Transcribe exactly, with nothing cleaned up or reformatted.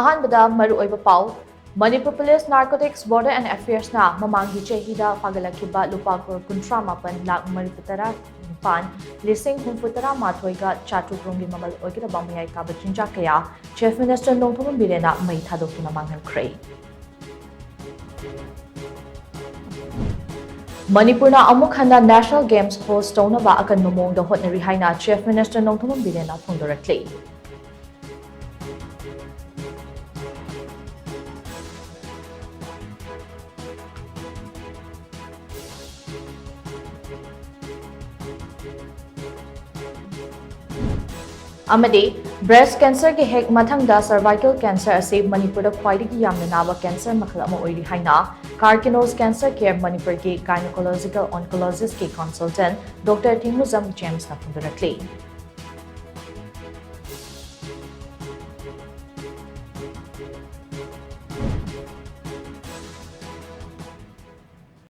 ꯑꯍꯥꯟꯕꯗ ꯃꯔꯨꯑꯣꯏꯕ ꯄꯥꯎ꯫ Manipur police narcotics border and ꯑꯦꯐꯤꯌꯔꯁꯅ ꯃꯃꯥꯡꯒꯤ ꯆꯍꯤꯗ ꯐꯥꯒꯠꯂꯛꯈꯤꯕ ꯂꯨꯄꯥ ꯀ꯭ꯔꯣꯔ ꯀꯨꯟꯊ꯭ꯔꯥ ꯃꯥꯄꯟ ꯂꯥꯈ ꯃꯔꯤꯐꯨ ꯇꯔꯥ ꯅꯤꯄꯥꯟ ꯂꯤꯁꯤꯡ ꯍꯨꯝꯐꯨ ꯇꯔꯥ ꯃꯥꯊꯣꯏꯒ ꯆꯥꯇ꯭ꯔꯨꯛ ꯔꯣꯝꯒꯤ ꯃꯃꯜ ꯑꯣꯏꯒꯗꯕ ꯃꯌꯥꯏ ꯀꯥꯕ ꯆꯤꯟꯖꯥꯛ ꯀꯌꯥ Chief Minister ꯅꯣꯡꯊꯣꯝꯕꯝ ꯕꯤꯔꯦꯟꯅ ꯃꯩ ꯊꯥꯗꯣꯛꯇꯨꯅ ꯃꯥꯡꯍꯟꯈ꯭ꯔꯦ꯫ ꯃꯅꯤꯄꯨꯔꯅ ꯑꯃꯨꯛ ꯍꯟꯅ National Games host ꯇꯧꯅꯕ ꯑꯀꯟꯕ ꯃꯑꯣꯡꯗ ꯍꯣꯠꯅꯔꯤ ꯍꯥꯏꯅ Chief Minister ꯅꯣꯡꯊꯣꯝꯕꯝ ꯕꯤꯔꯦꯟꯅ ꯐꯣꯡꯗꯣꯔꯛꯂꯤ꯫ ꯑꯃꯗꯤ breast cancerꯒꯤ ꯍꯦꯛ ꯃꯊꯪꯗ cervical cancer ꯑꯁꯤ ꯃꯅꯤꯄꯨꯔꯗ ꯈ꯭ꯋꯥꯏꯗꯒꯤ ꯌꯥꯝꯅ ꯅꯥꯕ cancer ꯃꯈꯜ ꯑꯃ ꯑꯣꯏꯔꯤ ꯍꯥꯏꯅ Carkinos Cancer Care ꯃꯅꯤꯄꯨꯔꯒꯤ gynecological oncologistꯀꯤ consultant Doctor ꯊꯤꯡꯉꯨꯖꯝ ꯖꯦꯝꯁꯅ ꯐꯣꯡꯗꯣꯔꯛꯂꯤ꯫